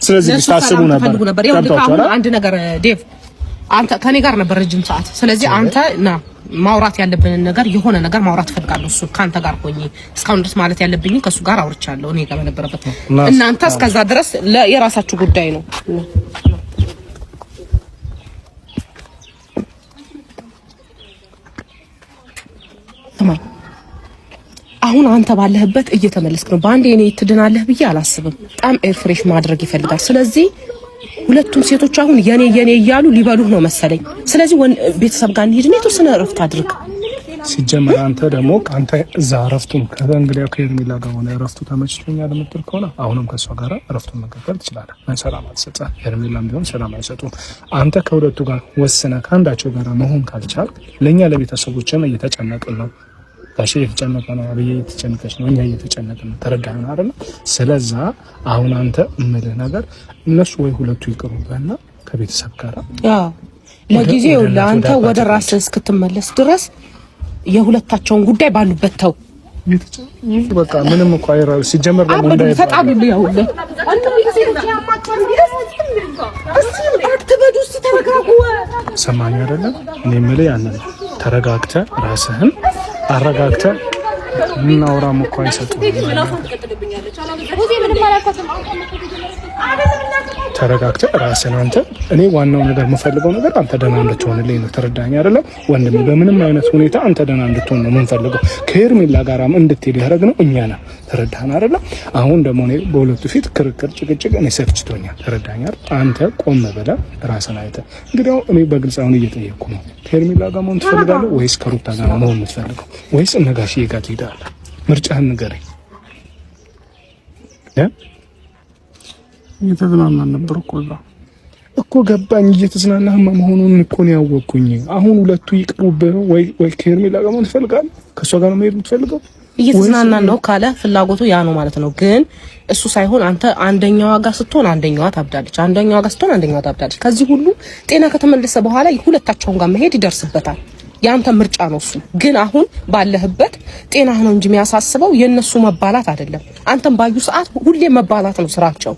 ስለዚህ ታስቡ ነበር። አሁን አንድ ነገር ዴቭ፣ አንተ ከኔ ጋር ነበር ረጅም ሰዓት። ስለዚህ አንተ ና ማውራት ያለብንን ነገር የሆነ ነገር ማውራት እፈልጋለሁ። እሱ ከአንተ ጋር ሆኜ እስካሁን ድረስ ማለት ያለብኝ ከእሱ ጋር አውርቻለሁ፣ እኔ ጋር በነበረበት። እናንተ እስከዛ ድረስ የራሳችሁ ጉዳይ ነው። አሁን አንተ ባለህበት እየተመለስክ ነው። በአንዴ እኔ ትድናለህ ብዬ አላስብም። በጣም air fresh ማድረግ ይፈልጋል። ስለዚህ ሁለቱም ሴቶች አሁን የኔ የኔ እያሉ ሊበሉህ ነው መሰለኝ። ስለዚህ ቤተሰብ ጋር እንሂድና የተወሰነ እረፍት አድርግ። ሲጀመር አንተ ደግሞ አንተ እዛ እረፍቱን ከእንግዲህ ከሄርሜላ ጋር ሆነ እረፍቱ ተመችቶኛል የምትል ከሆነ አሁንም ከእሷ ጋር እረፍቱን መቀጠል ትችላለህ። ሰላም አትሰጥም፣ ሄርሜላም ቢሆን ሰላም አይሰጡም። አንተ ከሁለቱ ጋር ወስነህ ከአንዳቸው ጋር መሆን ካልቻልክ ለእኛ ለቤተሰቦችም እየተጨነቅን ነው። ጋሼ እየተጨነቀ ነው፣ አብዬ እየተጨነቀች ነው፣ እኛ እየተጨነቅን ነው። ተረዳህን አይደለ? ስለዛ አሁን አንተ እምልህ ነገር እነሱ ወይ ሁለቱ ይቅሩብህና ከቤተሰብ ጋር ለጊዜው ለአንተ ወደ ራስህ እስክትመለስ ድረስ የሁለታቸውን ጉዳይ ባሉበት ተው። በቃ ምንም እኮ አይራ ሲጀመር ደግሞ ሰማኝ አይደለም? እኔ የምልህ ያንን ተረጋግተህ ራስህን አረጋግተህ እናውራም እኮ አይሰጡም። ተረጋግተህ ራስህን አንተ እኔ ዋናው ነገር የምፈልገው ነገር አንተ ደህና እንድትሆንልኝ ነው። ተረዳኝ አይደለም ወንድሜ? በምንም አይነት ሁኔታ አንተ ደህና እንድትሆን ነው የምንፈልገው። ከሄርሜላ ጋራም እንድትሄድ ያደረግነው እኛ ነን። ተረዳህን አይደለም? አሁን ደግሞ እኔ በሁለቱ ፊት ክርክር፣ ጭቅጭቅ እኔ ሰልችቶኛል። ተረዳኸኝ አይደል? አንተ ቆም ብለህ ራስህን አይተህ እንግዲያው እኔ በግልጽ አሁን እየጠየቅኩ ነው። ከሄርሜላ ጋር መሆን ትፈልጋለህ ወይስ ከሩታ ጋር መሆን የምትፈልገው ወይስ እነ ጋሽዬ ጋር ትሄዳለህ? ምርጫህን ንገረኝ። እየተዝናናን ነበር እኮ እዛ እኮ ገባኝ። እየተዝናናህማ መሆኑን እኮ ነው ያወቅኩኝ። አሁን ሁለቱ ይቅሩብህ ወይ ወይ ከሄርሜላ ጋር መሆን ትፈልጋለህ? ከእሷ ጋር ነው መሄድ የምትፈልገው? እየተዝናናን ነው ካለ ፍላጎቱ ያ ነው ማለት ነው። ግን እሱ ሳይሆን አንተ አንደኛዋ ጋር ስትሆን አንደኛዋ ታብዳለች፣ አንደኛዋ ጋር ስትሆን አንደኛዋ ታብዳለች። ከዚህ ሁሉ ጤና ከተመለሰ በኋላ ሁለታቸውን ጋር መሄድ ይደርስበታል። የአንተ ምርጫ ነው እሱ። ግን አሁን ባለህበት ጤናህ ነው እንጂ የሚያሳስበው የእነሱ መባላት አይደለም። አንተም ባዩ ሰዓት ሁሌ መባላት ነው ስራቸው።